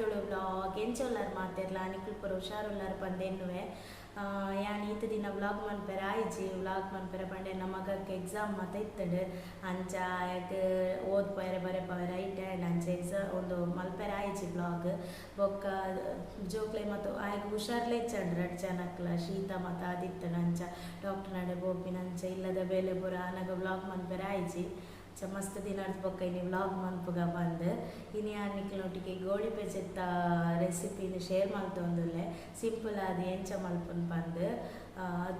Tulu vlog. ಎಂಚೊಲ್ಲಾರ್ ಮಾತೆರ್ಲ ನಿಕುಲ್ ಪೂರ ಹುಷಾರುಲ್ಲಾರ್ ಪಂದೆನ್ನುವೆ. ಯಾನ್ ಈತ ದಿನ ವ್ಲಾಗ್ ಮನ್ಪೆರೆ ಆಯ್ಜಿ. ವ್ಲಾಗ್ ಮನ್ಪೆರೆ ಪಂಡೆ ನಮ್ಮ ಮಗಕ್ಕೆ ಎಕ್ಸಾಮ್ ಮಾತ ಇತ್ತಂಡು. ಅಂಚ ಆಯಗ್ ಓದ್ಪೋಯರೆ ಬರೆಪೋಯರೆ ಐಟ್ ಆ್ಯಂಡ್ ಅಂಚ ಎಕ್ಸಾಮ್ ಒಂದು ಮಲ್ಪೆರೆ ಆಯ್ಜಿ ವ್ಲಾಗ್. ಬೊಕ್ಕ ಜೋಕ್ಲೆ ಮತ್ತು ಆಯಗ್ ಹುಷಾರ್ಲೆ ಇಚ್ಚಂಡು ರಡ್ಡ್ ಜನಕ್ಲ ಶೀತ ಮಾತ ಆದಿತ್ತಂಡು. ಅಂಚ ಡಾಕ್ಟರ್ ನಡೆ ಪೋಪಿನ ಅಂಚ ಇಲ್ಲದ ಬೇಲೆ ಪೂರ ಆನಗ ವ್ಲಾಗ್ ಮನ್ಪೆರೆ ಆಯ್ಜಿ. ಮಸ್ತ್ ದಿನ ಬೊಕ್ಕ ಇನಿ ವ್ಲಾಗ್ ಮನ್ಪುಗ ಬಂದು ಇನಿ ಯಾನ್ ನಿಕ್ಲೆನೊಟ್ಟಿಗೆ ಗೋಳಿ ಬಜೆತ್ತ ರೆಸಿಪಿನ ಶೇರ್ ಮಲ್ತೊಂದುಲ್ಲೆ. ಸಿಂಪಲ್ ಆದ್ ಎಂಚ ಮಲ್ಪುನ್ ಪಂದ್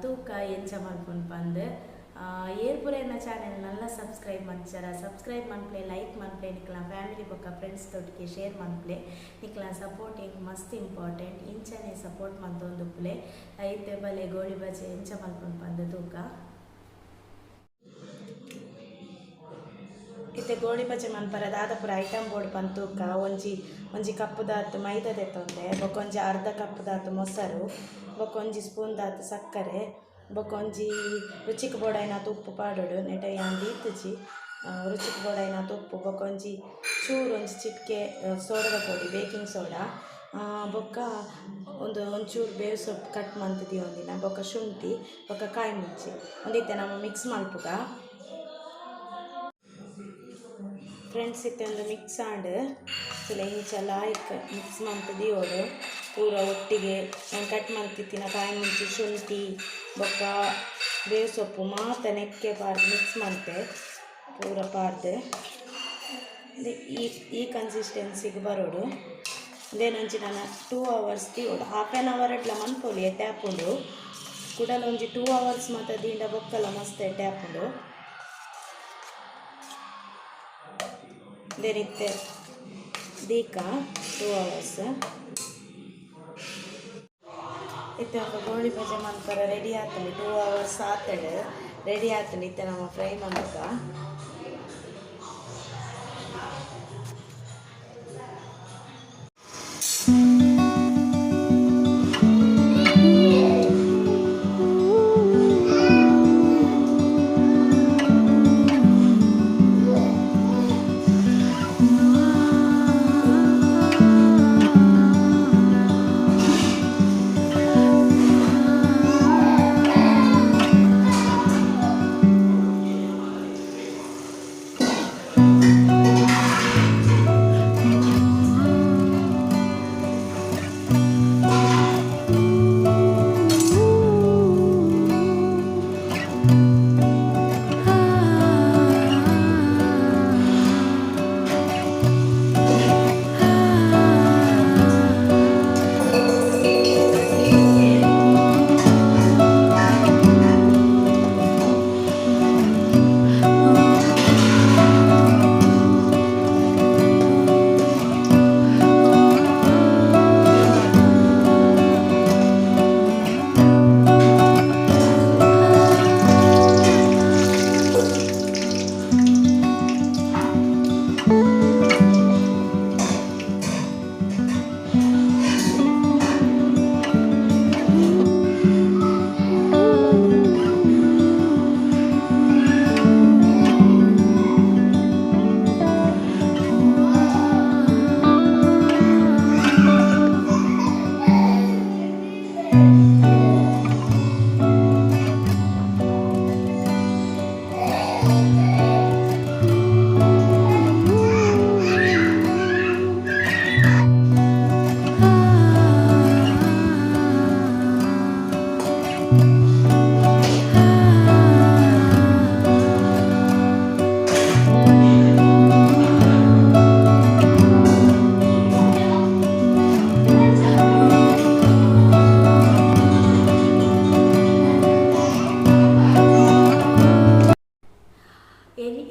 ತೂಕ ಎಂಚ ಮಲ್ಪುನ್ ಪಂದ್. ಏರ್ ಪೂರ ಎನ್ನ ಚಾನೆಲ್ ನಲ್ಲ ಸಬ್ಸ್ಕ್ರೈಬ್ ಮನ್ಚರ ಸಬ್ಸ್ಕ್ರೈಬ್ ಮನ್ಪ್ಲೆ, ಲೈಕ್ ಮನ್ಪ್ಲೆ, ನಿಕ್ಲ ಫ್ಯಾಮಿಲಿ ಬೊಕ್ಕ ಫ್ರೆಂಡ್ಸ್ ದೊಟ್ಟಿಗೆ ಶೇರ್ ಮನ್ಪ್ಲೆ. ನಿಕ್ಲ ಸಪೋರ್ಟಿಂಗ್ ಮಸ್ತ್ ಇಂಪಾರ್ಟೆಂಟ್. ಇಂಚನೆ ಸಪೋರ್ಟ್ ಮಲ್ತೊಂದುಪ್ಪುಲೆ. ಐತೆ ಬಲೆ ಗೋಳಿ ಬಜೆ ಎಂಚ ಮಲ್ಪುನ್ ಪಂದ್ ತೂಕ. ಇತ್ತೆ ಗೋಳಿ ಬಜೆ ಮನ್ಪರ ದಾದ ಪೂರ ಐಟಮ್ ಬೋರ್ಡ್ ಪಂದ್ ತೂಕ. ಒಂಜಿ ಒಂಜಿ ಕಪ್ಪು ದಾತ್ ಮೈದಾ ದೆತ್ತೊಂದೆ, ಬೊಕ್ಕ ಒಂಜಿ ಅರ್ಧ ಕಪ್ಪು ದಾತ್ ಮೊಸರು, ಬೊಕ್ಕ ಒಂಜಿ ಸ್ಪೂನ್ ದಾತ್ ಸಕ್ಕರೆ, ಬೊಕ್ಕ ಒಂಜಿ ರುಚಿಕ್ ಬೋಡಾಯಿನಾತ್ ಉಪ್ಪು ಪಾಡೊಡು. ನೆಟ ಯಾನ್ ದೀತುಜಿ. ರುಚಿಕ್ ಬೋಡಾಯಿನಾತ್ ಉಪ್ಪು, ಬೊಕ್ಕ ಒಂಜಿ ಚೂರು ಒಂಜಿ ಚಿಟಿಕೆ ಸೋಡದ ಪೊಡಿ, ಬೇಕಿಂಗ್ ಸೋಡಾ, ಬೊಕ್ಕ ಒಂದು ಒಂಚೂರು ಬೇವು ಸೊಪ್ಪು ಕಟ್ ಮಲ್ತ್ ದೀವೊಂದಿನ, ಬೊಕ್ಕ ಶುಂಠಿ, ಬೊಕ್ಕ ಕಾಯಿ ಮುಂಚಿ ಒಂದಿತ್ತೆ ನಮ ಮಿಕ್ಸ್ ಮಲ್ಪುಗ. ಫ್ರೆಂಡ್ಸ್ ಇತ್ತೆ ಒಂದು ಮಿಕ್ಸ್ ಆಂಡ್ ಇಂಚ ಲಾಯ್ಕ್ ಮಿಕ್ಸ್ ಮಲ್ತ್ ದೀವೊಡು ಪೂರ ಒಟ್ಟಿಗೆ. ನಾನು ಕಟ್ ಮಲ್ತಿತ್ತಿನ ಕಾಯಿ ಮುಂಚಿ, ಶುಂಠಿ, ಬೊಕ್ಕ ಬೇವು ಸೊಪ್ಪು ಮಾತ ನೆಕ್ಕೆ ಪಾಡ್ದು ಮಿಕ್ಸ್ ಮಲ್ತೆ ಪೂರ ಪಾಡ್ದು. ಈ ಈ ಕನ್ಸಿಸ್ಟೆನ್ಸಿಗೆ ಬರೋಡು. ಒಂಜಿ ನಾನು 2 ಅವರ್ಸ್ ದೀವೊಡು. ಹಾಫ್ ಆನ್ ಅವರ್ ಅಟ್ಲ ಮನ್ಪೊಲಿ ಎಡ್ಡೆ ಆಪುಂಡು. ಕುಡಲ ಒಂಜಿ 2 ಅವರ್ಸ್ ಮಾತ ದೀಂಡ ಬೊಕ್ಕಲ ಮಸ್ತ್ ಎಡ್ಡೆ ಆಪುಂಡು. ಇತ್ತೆ ದೀಕ 2 ಅವರ್ಸ್. ಇತ್ತೆ ಒಂದು ಗೋಳಿ ಬಜೆ ಮನ್ಪರ ರೆಡಿ ಆತಂಡು. 2 ಅವರ್ಸ್ ಆತಂಡು, ರೆಡಿ ಆತಂಡು. ಇತ್ತೆ ನಮ್ಮ ಫ್ರೈ ಮನ್ಪುಗ.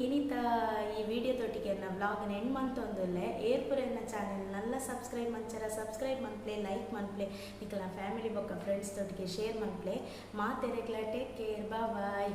ಇನಿತ ಈ ವಿಡಿಯೋ ತೊಟ್ಟಿಗೆ ಎನ್ನ ವ್ಲಾಗ್ನ ಎಂಡ್ ಮಂತೊಂದುಲ್ಲೆ. ಏರ್ಪುರ ಎನ್ನ ಚಾನೆಲ್ ನಲ್ಲ ಸಬ್ಸ್ಕ್ರೈಬ್ ಮಂಚರ ಸಬ್ಸ್ಕ್ರೈಬ್ ಮನ್ಪ್ಲೆ, ಲೈಕ್ ಮನ್ಪ್ಲೆ, ನಿಕಲ್ನ ಫ್ಯಾಮಿಲಿ ಬೊಕ್ಕ ಫ್ರೆಂಡ್ಸ್ ತೊಟ್ಟಿಗೆ ಶೇರ್ ಮನ್ಪ್ಲೆ. ಮಾತೆರೆಗ್ಲ ಟೇಕ್ ಕೇರ್, ಬಾಯ್.